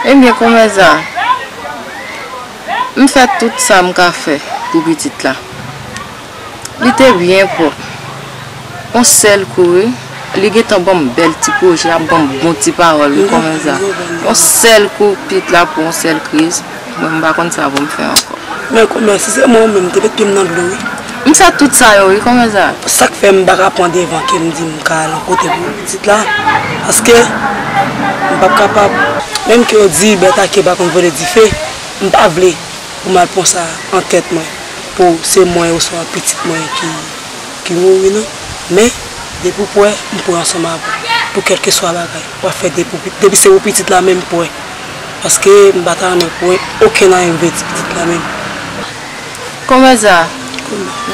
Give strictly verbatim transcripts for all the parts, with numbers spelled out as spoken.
Ebyen, kòmèsa, m fè tout sa m ka fè pou pitit la. Li te byen pwòp. Yon sèl kou, wi, li gentan ban m bèl ti pwojè, ap ban m bon ti pawòl, wi, kòmèsa. Yon sèl kou, pitit la pran yon sèl kriz. Mwen, m pa konn sa pou m fè ankò. Men kòmè, si se mwen menm, m te met pye m nan dlo, wi. M fè tout sa yo, wi, kòmè sa. Sa k fè m pa ka pran devan ke m di m ka al yon kote pou pitit la. Paske m p ap kapab. Menm ke yo di bèt a ke pa konn vole dife, m pa vle pou m al pran sa an tèt mwen. Pou se mwen oswa pitit mwen ki, ki mouri, non. Men, depi w prè, m prè ansanm avè w. Pou kèlkeswa bagay, w ap fè depi, depi se pou pitit la menm, m prè. Paske m pa ta renmen pran okenn anyen m vle di pitit la menm. Kòmè sa,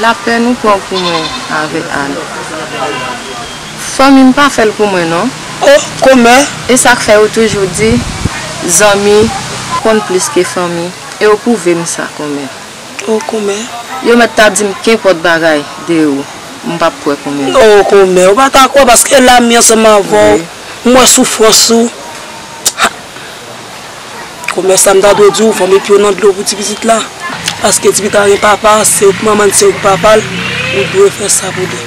lapèn ou pran pou mwen avèk Al. Fanmi m pa fè l pou mwen, non. O, kòmè. E sa k fè yo toujou di, zanmi konn plis ke fanmi. E yo pwouve m sa, kòmè. O, kòmè. Yo mèt ta di m kenpòt bagay de ou. M p ap kwè, kòmè. O, kòmè, ou pa ta kwè paske la m ye ansanm avè w. Wi. M wè soufrans ou. Ha! Kòmè sa m ta dwe di w, fò w met pye w nan dlo pou ti pitit la. Paske ti pitit la gen papa, se ou k manman l, se ou k papa l, ou dwe fè sa pou li.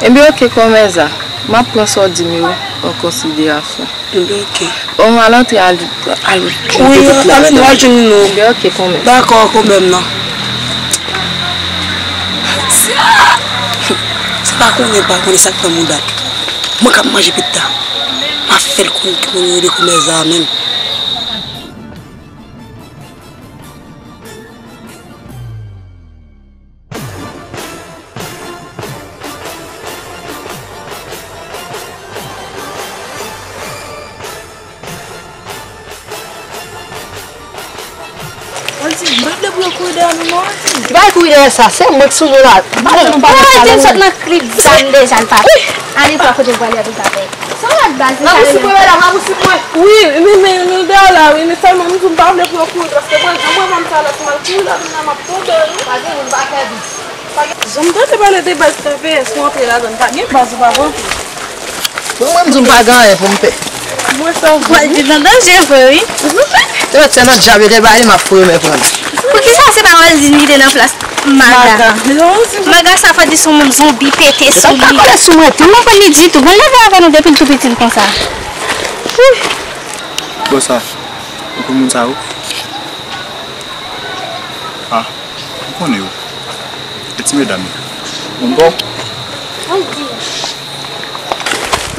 Ebyen, oke, kòmè sa. M ap pran sa w di m yo an konsiderasyon. Ebyen, oke. Bon, m al antre al, al jwenn pitit la. Wi, ale nou al jwenn nou. Ebyen, oke, kòmè. Dakò, kòmè m nan. Se pa konnen, pa konnen sa k nan mouda l. Mwen k ap manje pitit la. M ap fè l konn ki moun yo rele kòmè sa a menm. Anti, m pa vle pou yo kouri dèyè nou non, Anti. Ki bagay kouri dèyè sa? Se mwen k sou nou la. M pa vle nou pale sa non. Sot nan klik zam deja, l pa. Ale pou kote w prale a, pou l pa pè. Sa w ap baz li sa yo. Rabousi mwen, medam, rabousi mwen. Wi, men, men, nou deyò la, wi, men sèlman m di w m pa vle pou yo kouri, paske mwen, jan mwen wè fanm sa la, si m al kouri ladan l la, m ap tonbe, wi. Pa gen moun pa fè vi. Pa gen, jan m tande pale de baz T V S, ou antre ladan l, pa gen baz ou pa pran. Bon, mwen, m di w m pa gen anyen pou m pè. Mwen sa vre. Waldine nan danje vre, wi. Te mèt fè nan djab, yo te ba li, m ap foure men pran. Poukisa se pa Waldine ki te nan plas Maga. Maga. Maga sa fò di se yon moun zonbi pete sou li. Li pa kole sou mwen tou. M pa konn li ditou. Bon, leve avè nou depi l tou piti l konsa. Bon sa, ou konn moun sa yo? Ah, m konnen yo. E ti medam yo. Bon, bon.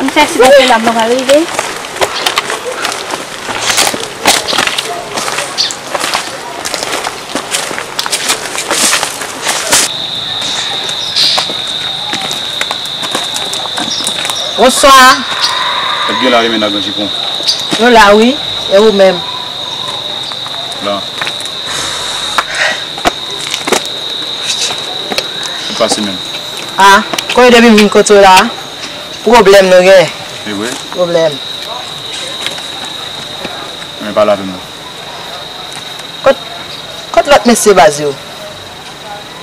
Ann fè ti bèt la, mwen rive. Bonswa. Èske gen la renmen nan gran jipon? Nou la wi, e ou menm? La. Ou pase menm. Ah, konnen depi m vin kote w la, pwoblèm nou gen. E vre? Pwoblèm. Men pale avè m non. Kot, kot lòt mesye baz yo?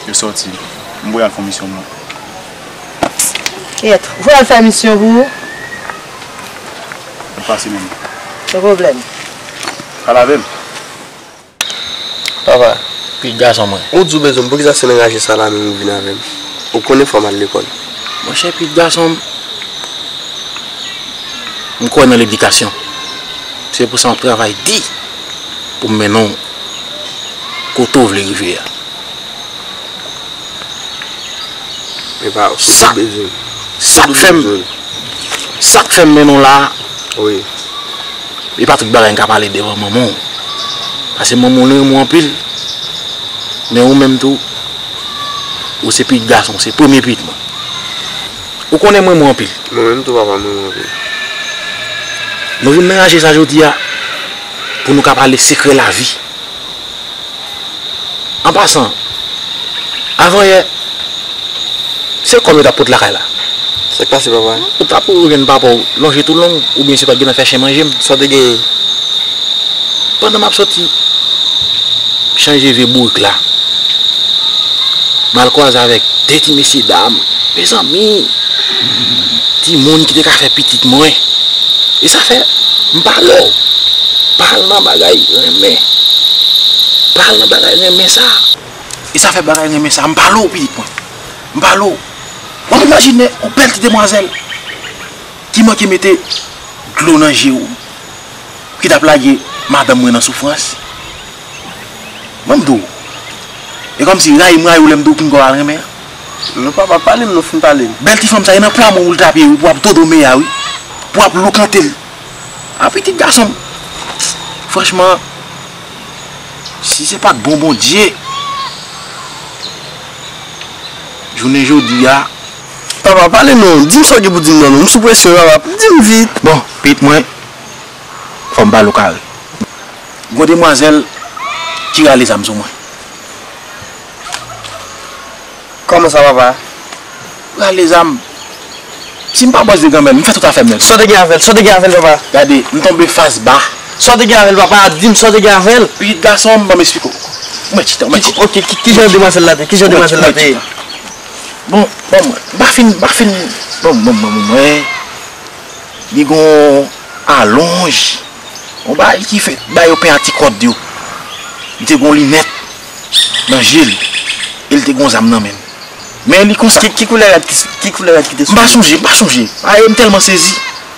Yo sòti. M voye al fè yon misyon pou mwen. Kèt, ou voye al fè misyon pou ou? Mwen pase menm. Gen pwoblèm. Pale avè m. Papa, pitit gason mwen. Ou di w bezwen m, poukisa se nan raje sa la menm ou vin avè m? Ou konnen fò m al lekòl. Monchè, pitit gason m, M kwè nan ledikasyon. Se pou sa m ap travay di pou m mennen w kote w vle rive a. Epa, ou bezwen. Sa k fè m, sa k fè m mennen w la a, wi, e pa tout bagay m ka pale devan manman w. Paske manman w li renmen w anpil. Men ou menm tou, ou se pitit gason, ou se premye pitit mwen. Ou konnen m renmen w anpil. Mwen menm tou, papa, m renmen w anpil. Nou vin nan raje sa jodi a pou nou ka pale sekrè lavi. An pasan, avan yè, se kòb yo t ap pote lakay la. Sa k pase, papa? Ou t ap jwenn papa w lonje tou long, oubyen se pa t gentan fè chen manje m? Sa w te genyen? Pandan m ap soti, m chanje vye bourik la. M al kwaze avèk de ti mesye dam, mezanmi, timoun ki te ka fè pitit mwen. E sa fè, m pale w, pa al nan bagay renmen. Pa al nan bagay renmen sa. E sa fè bagay renmen sa, m pale w, pitit mwen. M pale w. W ap imajine yon bèl ti demwazèl ki manke mete dlo nan je w, ki t ap lage madanm mwen nan soufrans. Ban m di w, e kòmsi rayi m rayi w lè m di w ki m gò al renmen an. Non, papa, pale m non, fin pale m. Bèl ti fanm sa, e nan pla men w li t ap ye wi, pou w ap dodo meya wi, pou w ap loukante l. A pitit gason m. Franchman, si se pa t bon Bondye, jounen jodi a. Papa, pale non, di m sa w gen pou di m nan non, m sou presyon, papa, di m vit. Bon, pitit mwen, fò m pale w kare. Gon demwazèl ki rale zam sou mwen. Kòman sa, papa? Rale zam. Si m pa bòs de granmè l, m fè tout afè m nèt. Sa w te gen avè l? Sa w te gen avè l, papa? Gade, m tonbe fas ba. Sa w te gen avè l, papa? Di m sa w te gen avè l. Pitit gason m, ban m esplike w. Mwen chita, mwen chita. Ok, ki, ki jan demwazèl la te? Ki jan demwazèl la te ye? Bon, bon, mwen, m pa fin, m pa fin, bon, bon, bon, bon, mwen, li gon alonj, yon bagay ki fè, ba yo pen a ti kòd yo. Li te gon linèt nan je l, e li te gon zam nan men l. Men li konsa. Ki, ki koulè rad ki, ki koulè rad ki te sou li? M pa sonje, m pa sonje. Aye, m tèlman sezi,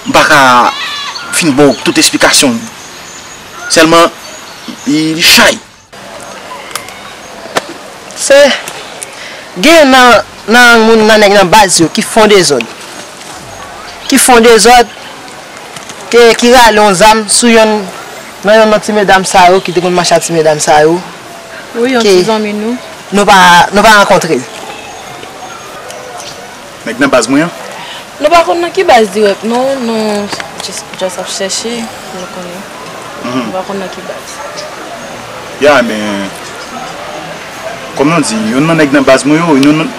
m pa ka fin ba w tout esplikasyon. Sèlman, li, li chay. Se gen nan, nan moun, nan nèg nan baz yo ki fon dezòd. Ki fon dezòd, ke, ki rale yon zam sou yonn nan, yonn nan ti medam sa yo ki te konn mache a ti medam sa yo. Wi, yon ti zanmi nou. Nou pa, nou pa rankontre l. Nèg nan baz mwen an? Nou pa konn nan ki baz dirèk non, nou just, just ap chèche, nou konnen. Mhm. Nou pa konn nan ki baz. Ya, men, kòm nou di, youn nan nèg nan baz mwen yo, youn nan,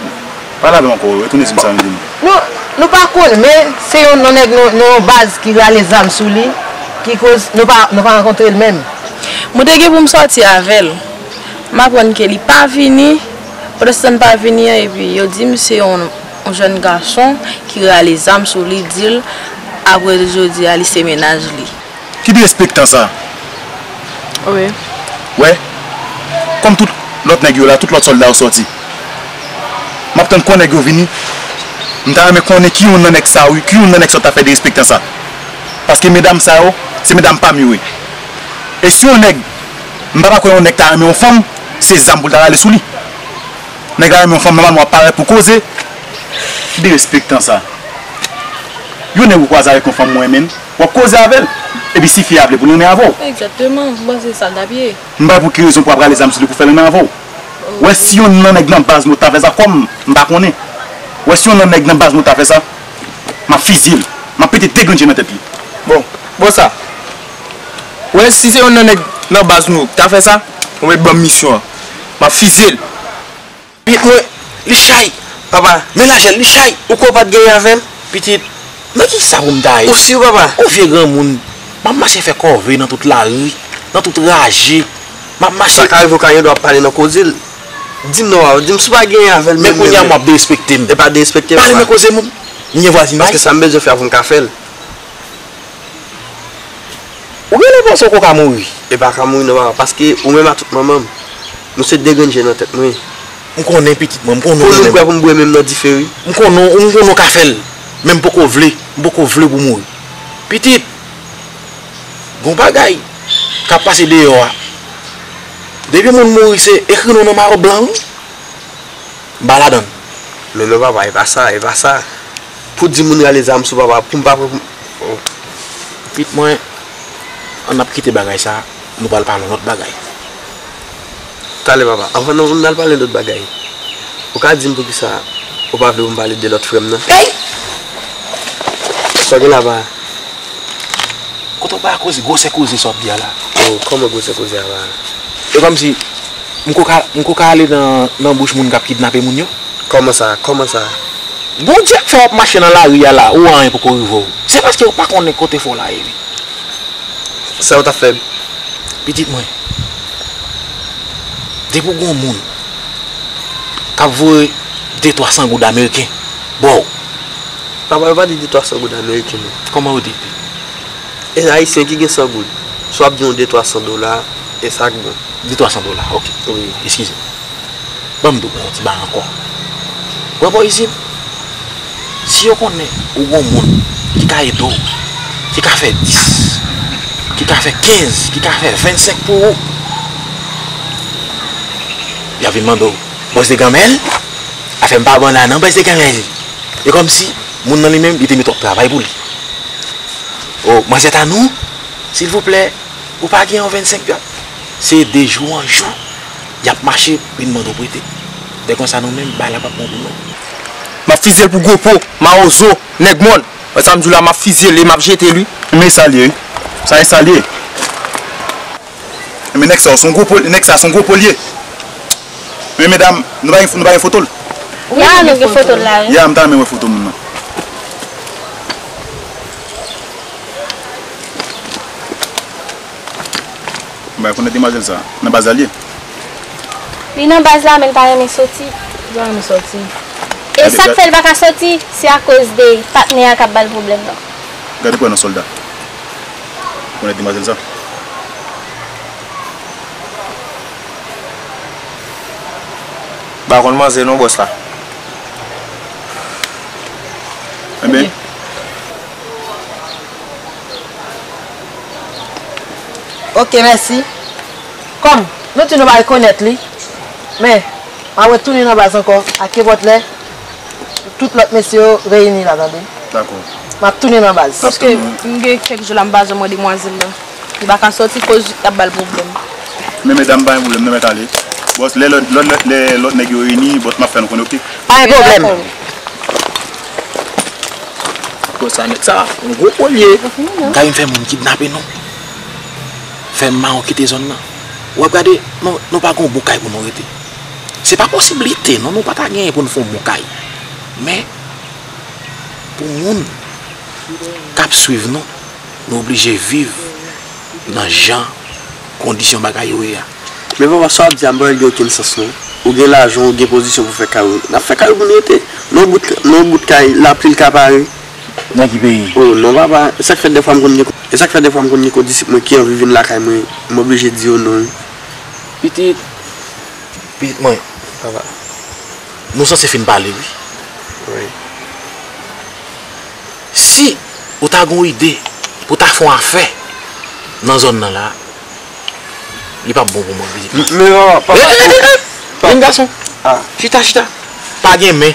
pale avè m ankò, retounen di m sa m di m. Nou, nou pa konn, men se youn nan nèg nan, nan yon baz ki rale zam sou li, ki koz nou pa, nou pa rankontre l menm. Mwen te gen pou m sòti avè l. M aprann ke li pa vini, pandan se tan l pa vini an, epi yo di m se yon, yon jèn gason ki rale zam sou li, di l, apre jodi a, li se mennaj li. Ki derespektan sa? Wi. Wè, kòm tout lòt nèg yo la, tout lòt sòlda yo sòti. M ap tann kò nèg yo vini. M ta renmen konnen ki youn nan nèg sa yo, ki youn nan nèg sa yo ta fè derespektan sa. Paske medam sa yo, se medam pa m yo ye. E si yon nèg, m pa ta kwè yon nèg ta renmen yon fanm, se zam pou l ta rale sou li. Nèg la renmen yon fanm, nòmalman w ap parèt pou koze. Ki derespektan sa? Yon nèg ou kwaze avèk yon fanm ou renmen l, w ap koze avè l. Epi si fi a vle pou l renmen avè w. Egzakteman, m panse sa l t ap ye. M pa wè pou ki rezon pou w ap rale zam sou li pou fè l renmen avè w. Ou wè si yonn nan nèg nan baz nou ta fè sa kòm, m pa konnen. Ou wè si yonn nan nèg nan baz nou ta fè sa, m ap fizye l. M ap pete de grenn je nan tèt li. Bon, bon sa. Ou wè si se yonn nan nèg nan baz nou ta fè sa, ou mèt ban m misyon an. M ap fizye l. Pitit mwen, li chay. Papa. Men lajè l, li chay. Ou kwè w pa t genyen avè l? Pitit, nan kisa pou m ta ye? Ou si, papa? Yon vye granmoun, m ap mache fè kòve nan tout lari, nan tout raje. M ap mache. Sa ka rive w ka gen dwa ap pale nan koze l. Di m non, papa. Di m si w pa genyen avè l menm. Men kounye a, menm, m ap derespekte m. E pa derespekte, papa. Pale nan koze m. M gen vwazinay. Paske sa m bezwen fè a pou m ka fè l. Ou genlè panse w ko ka mouri. E pa ka mouri non, papa, paske ou menm a tout manman m, nou se de grenn je nan tèt mwen. M konnen pitit mwen, m konnen ou menm. Pou nou m prè pou m boure menm nan dife, wi. M konnen, m konnen w ka fè l, men m poko vle, m poko vle pou w mouri. Pitit, gon bagay k ap pase deyò a. Depi moun mouri, se ekri non nan mayo blan, wi. M pa ladan l. Men non, papa, e pa sa, e pa sa. Pou di moun rale zam sou papa, pou m pa pran pou. Oh. Pitit mwen, ann ap kite bagay sa, nou pral pale yon lòt bagay. Talè, papa, anvan nou, nou al pale lòt bagay. Ou ka di m poukisa ou pa vle pou m pale de lòt frè m nan? Ey! Sa w gen la, papa? Kote w pa koze, gwosè koze sa w ap di a la? Oh, kòman gwosè koze a, papa? E kòmsi m ko ka, m ko ka ale nan, nan bouch moun k ap kidnape moun yo? Kòman sa? Kòman sa? Bondye ap fè w ap mache nan lari a la, ou anyen poko rive w. Se paske w pa konnen kote fò w la ye, wi. Sa yo t ap fè m? Pitit mwen, depi w gon moun k ap voye de twa san goud ameriken ba w. Papa, yo pa di de twa san goud ameriken, non. Kòman yo di? E Ayisyen ki gen san goud. Si w ap di yon de twa san dola, e sa k bon. De twa san dola, oke. Wi. Eskize m. Ban m di w yon ti bagay ankò. Wè bò isit, si yo konnen ou gon moun ki ka ede w, ki ka fè dis, ki ka fè kenz, ki ka fè vennsenk pou ou, y ap vin mande w, bòs de ganmèl, afè m pa bon la non, bòs de ganmèl. E kòmsi moun nan li menm, li te met w ap travay pou li. O, manzè Tanou, silvouplè, ou pa gen yon vennsenk pyòt? Se de jou an jou, y ap mache vin mande w prete. Lè konsa nou menm, bagay la p ap bon pou nou. M ap fizye l pou gwo po, mawozo, nèg mòn. Wè sa m di w la, m ap fizye l e m ap jete l, wi. Men sa l ye, wi. Sa e sa l ye. Men nèg sa yo, se yon gwo pol-, nèg sa se yon gwo polye. Men medam, nou pa gen, nou pa gen foto l? Wi, nou gen foto l la, wi. Ya, m ta renmen wè foto moun nan. M pa konnen demwazèl sa. Nan baz la l ye? Li nan baz la, men l pa renmen soti. Li pa renmen soti. E sa k fè l pa ka soti, se akoz de patnè a k ap ba l pwoblèm nan. Gade kwè nan sòlda. Konnen demwazèl sa. M pa konn manzè non, bòs la. Ebyen. Ok, mèsi. Kòm nou di nou pa rekonèt li, men m ap retounen nan baz ankò, a kenpòt lè, tout lòt mesye yo reyini la, tande. Dakò. M ap tounen nan baz. Paske m gen kèk jou la m pa janm wè demwazèl la. Li pa ka sòti koz y ap ba l pwoblèm. Men medam, pa gen pwoblèm, nou mèt ale. Bòs, lè lòt, lòt, lè lòt nèg yo reyini, bòs, m ap fè nou konnen, ok? Pa gen pwoblèm. Bòs sa, nèg sa, yon gwo polye. Ka vin fè moun kidnape nou. Fè mawon kite zòn nan. W ap gade, nou, nou pa gen yon bon kay pou nou rete. Se pa posiblite, non, nou pa ta genyen pou nou fè yon bon kay. Men, pou moun k ap swiv nou, nou oblije viv nan jan kondisyon bagay yo ye a. Men papa, sa w ap di a, m pa wè l gen okenn sans non. Ou gen lajan, ou gen pozisyon pou fè kay ou. N ap fè kay ou pou n rete. Nan yon bout, nan yon bout kay, lapli l ka pare. Nan ki peyi? O non papa, e sa k fè dèfwa m konn gen, e sa k fè dèfwa m konn gen kondisip mwen ki anvi vin lakay mwen, m oblije di yo non wi. Pitit, pitit mwen, papa, nou sanse fin pale wi. Wi. Si ou ta gen yon ide pou ta fè yon afè nan zòn nan la, li p ap bon pou mwen vizit. Men papa, papa. Rete, rete, rete! Jenn gason, chita, chita. Pa gen men.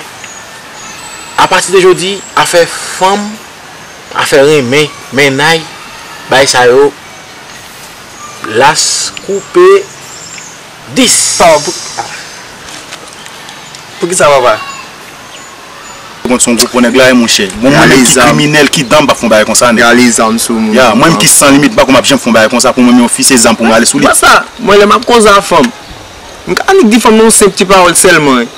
Apati de jodi, afè fanm, afè renmen, mennaj, bagay sa yo, las koupe dis. Papa, pou, poukisa papa? Ou konn se yon gwo po nèg la ye monchè. Bon, mwen menm ki kriminèl, ki dan, m p ap fè yon bagay konsa nèg. Rale zam sou moun. Ya, mwen menm ki san limit, m pa kwè m ap janm fè yon bagay konsa pou mwen menm yon fi se zam pou m rale sou li. Konsa, mwen lè m ap koze a fanm, m ka annik di fanm nan yon senp ti pawòl sèlman.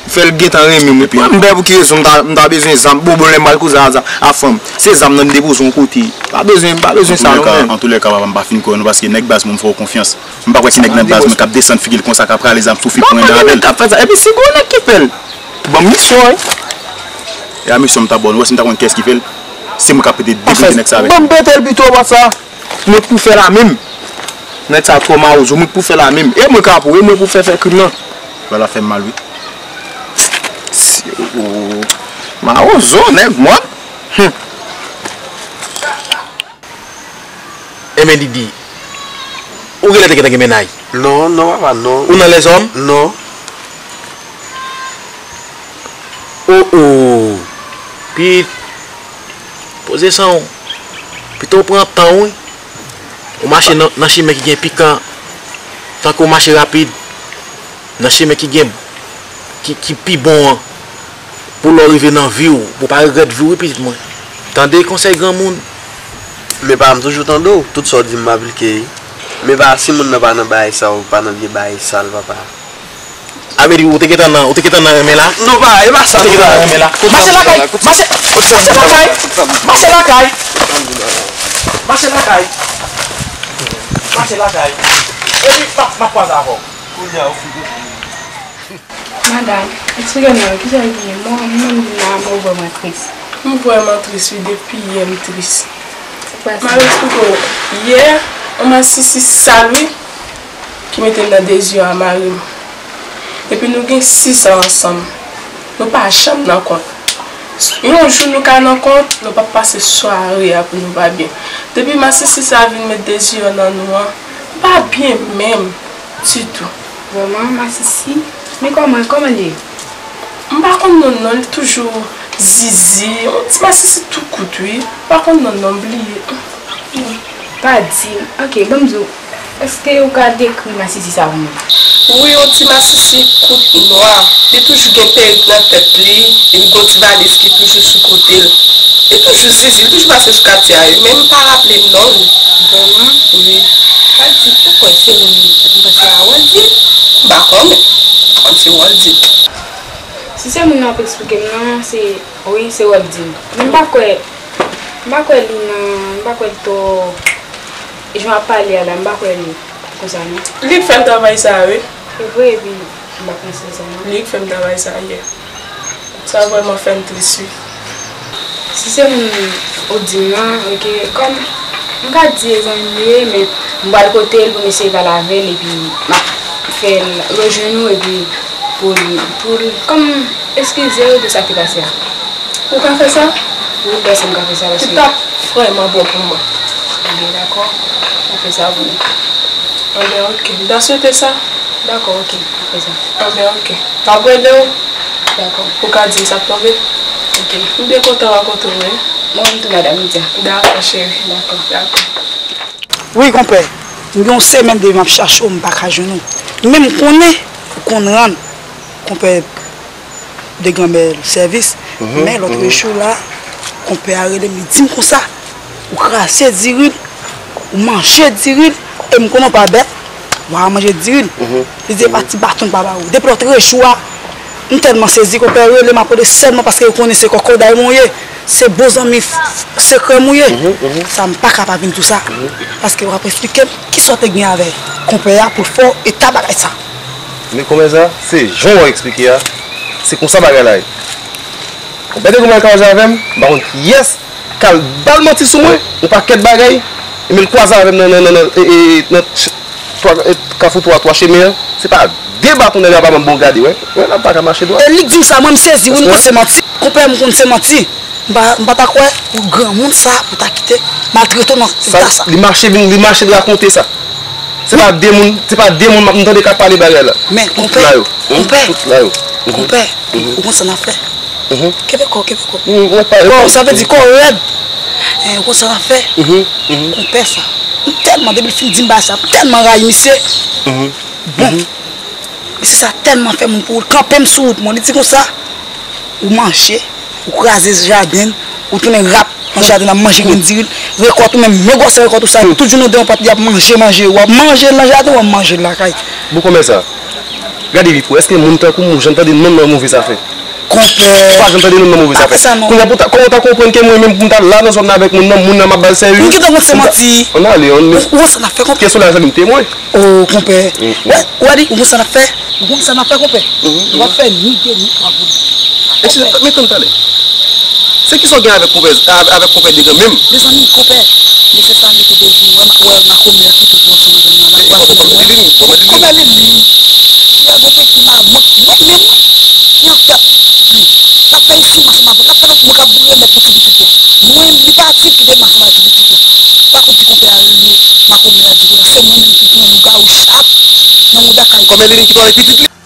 Fè l gentan renmen m. Epi m pè pou ki rezon m ta, m ta bezwen zam. Bon, bon, lè m pral koze a, a fanm. Se zam nan m depoze yon kote. Pa bezwen, pa bezwen sa non menm. Antoulèka, papa, m pa fin kwè w non, paske nèg baz mwen m fè w konfyans. M pa kwè se nèg nan baz mwen k ap desann figi l konsa, k ap rale zam sou fi pou renmen avè l. Epi si gwo nèg ki fè l, ban m misyon wi. E a misyon m t ap ba w, nou wè si m ta konn kiyès ki fè l, se mwen k ap pete debite nèg sa avèk. Ban m pete l pito, papa. Mwen k pou fè la menm. Nèg sa twò mawozo, mwen k pou fè la menm. E mwen k ap, e mwen pou fè, fè krim nan. Bagay la fè m mal wi. Mawozo, nèg mòn. Hum. Enben, Didi, ou genlè te gentan gen mennaj? Non, non, papa, non. Ou nan lèzòm? Non. O, o. Pit, poze san w. Pito w pran tan w, wi. Ou mache nan, nan chimen ki gen pikan, tankou w mache rapid nan chimen ki gen, ki, ki pi bon an, pou lè w rive nan vi w, pou w pa regrèt vi w, wi, pitit mwen. Tande konsèy granmoun. Men pa m toujou tande w, tout sa w di m m aplike, wi. Men pa si moun nan pa nan bagay sa, ou pa nan vye bagay sal, papa. A vle di, ou te gentan nan, ou te gentan nan renmen la? Non, pa, e pa sa, ou te gentan nan renmen la. Mache lakay, mache, mache lakay, mache lakay, mache lakay, mache lakay. Epi, m ap, m ap kwaze avè w. Madanm, eksplike m non, kisa ki gen? Mwen, mwen menm la, mwen vrèman tris. M vrèman tris, wi, depi yè m tris. Sa k pase? M ap eksplike w. Yè, yon masisi sal, wi, ki mete m nan deziyò a mari m. Epi nou gen sis an ansanm. Nou pa janm nan kont. Yon jou nou ka nan kont, nou p ap pase sware a pou nou pa byen. Depi masisi sa vin met deziyò nan nou an, nou pa byen menm ditou. Vrèman, masisi? Men kòman, kòman l ye? M pa konn non non, li toujou zizi, yon ti masisi tou kout wi. M pa konn non non, m bliye. Pa di m. Ok, ban m di w. Èske ou ka dekri masisi sa pou mwen? Wi, yon ti masisi kout nwa. Li toujou gen perik nan tèt li, epi gon ti valiz ki toujou sou kote l. Li toujou zizi, li toujou pase sou katye a wi, men m pa raple non l. Vrèman? Wi. Sa di, ou kwè se moun li, ou panse a Waldy? M pa konnen. M panse Waldy. Si se moun nan ap eksplike m nan, se, wi, se Waldy. Men m pa kwè, m pa kwè li nan, m pa kwè li twò, jan w ap pale a la, m pa kwè li konsa non. Li k fè m travay sa a, wi. Se vre, epi m pa panse sa non. Li k fè m travay sa a yè. Sa vrèman fè m tris, wi. Si se moun ou di m nan, ok, kòm m ka di e zanmi m ye, men m pral kote l pou m eseye pale avè l, epi m ap fè l rejwenn ou, epi pou l, pou l, kòm eskize w de sa ki pase a. Ou ka fè sa? Wi, m panse m ka fè sa, paske. Li t ap vrèman bon pou mwen. Ebyen, dakò. M ap fè sa pou ou. Ebyen, ok. M ta swete sa. Dakò, ok. M ap fè sa. Ebyen, ok. M ap rele w. Dakò. Ou ka di m sa k tonbe. Ok. M byen kontan rankontre w, wi. Mwen menm tou, madanm Lydia. Dakò, cheri. Dakò. Dakò. Wi, konpè. M gen yon semèn depi m ap chache w, m pa ka jwenn ou. Men m konnen ou konn rann konpè de granmè l sèvis. Mhm, men lòt jou la, konpè a rele m, li di m konsa, ou kraze diri l, ou manje diri l, e m konnen w pa bèt, w a manje diri l. Mhm. Li di, e pa ti baton l pa ba ou. Depi lòt jou a, m tèlman sezi, konpè rele m ap rele sèlman paske yo konnen se kòkòday mwen ye, se bon zanmi f-, f-, sekrè mwen ye. Mhm, mhm. Sa m pa ka pa vin di w sa. Mhm. Paske w ap eksplike m kisa w te gen avè konpè a pou l fè w eta bagay sa. Men konpè sa, se jan w eksplike a, se konsa bagay la ye. Konpè te konn al kwaze avè m, m pa konn kiyès k al ba l manti sou mwen, yon pakèt bagay, epi l kwaze avè m nan, nan, nan, nan, e, e, nan ch-, twa, e, kafou twa, twa chemen an. Se pa de baton nèg la ba m, bon gade, wè. Wè, la pa ka mache dwat. E li k di m sa, mwen m sezi, wi, m konn se manti. Konpè, m konn se manti. M pa, m pa ta kwè pou granmoun sa, pou ta kite maltrete w nan eta sa. Li mache vin, li mache rakonte sa. Se pa de moun, se pa de moun m ap tande k ap pale bagay la. Men, konpè, konpè, konpè, ou konn sa n ap fè. Kenbe kò w, kenbe kò w. Kò w, sa vle di kò w rèd. Ou konn sa n ap fè. Konpè sa. M tèlman, depi l fin di m bagay sa, m tèlman rayi misye. Bon. Mesye sa tèlman fè moun pou l kanpe m sou wout mwen. Li di konsa, ou manje, ou kraze jaden l, ou tounen rat nan jaden l ap manje grenn diri l, rekòt ou menm, men gwosè rekòt ou sa, tout jounen w deyò pòt li ap manje, manje, w ap manje l nan jaden, w ap manje l lakay. Bon, konpè sa, gade li pou, èske moun tankou m ou janm tande non nan move zafè? Konpè. Ou pa janm tande non nan move zafè. Kounye a pou ta, kòman w ta konprann ke mwen menm pou m ta la nan zòn nan avèk moun nan, moun nan m ap ba l sèvis? M gentan konn se manti. Ann ale, ann. Ou konn sa n ap fè, konpè? Kesyon la, zanmi m, temwen. O, konpè. Ou wè, ou wè di, ou konn sa n ap fè? Ou konn sa n ap fè, konpè? Nou p ap fè ni de ni twa pou li. Eskize, men tann talè. Se kisa w gen avèk konpè, avèk konpè Degan menm? Mezanmi, konpè, mesye sa mete dezi, wè, wè makomè ki tou pran sou mwen nan, l ap pran sou mwen. Konpè Lili, konpè Lili. Konpè Lili. Li a gon peti mamank mwen menm, wi. Li an tèt li. L ap fè isi m ansanm avè l. L ap fè nan mwen k ap remèt pou ti pitit yo. Mwen, li pa di m kite m ansanm avèk ti pitit yo. Pa konn ti konpè a rele. Makomè a di konsa, se mwen menm ki pran lougawou chak nan mouda kay. Kòmè li menm ki pran pitit li?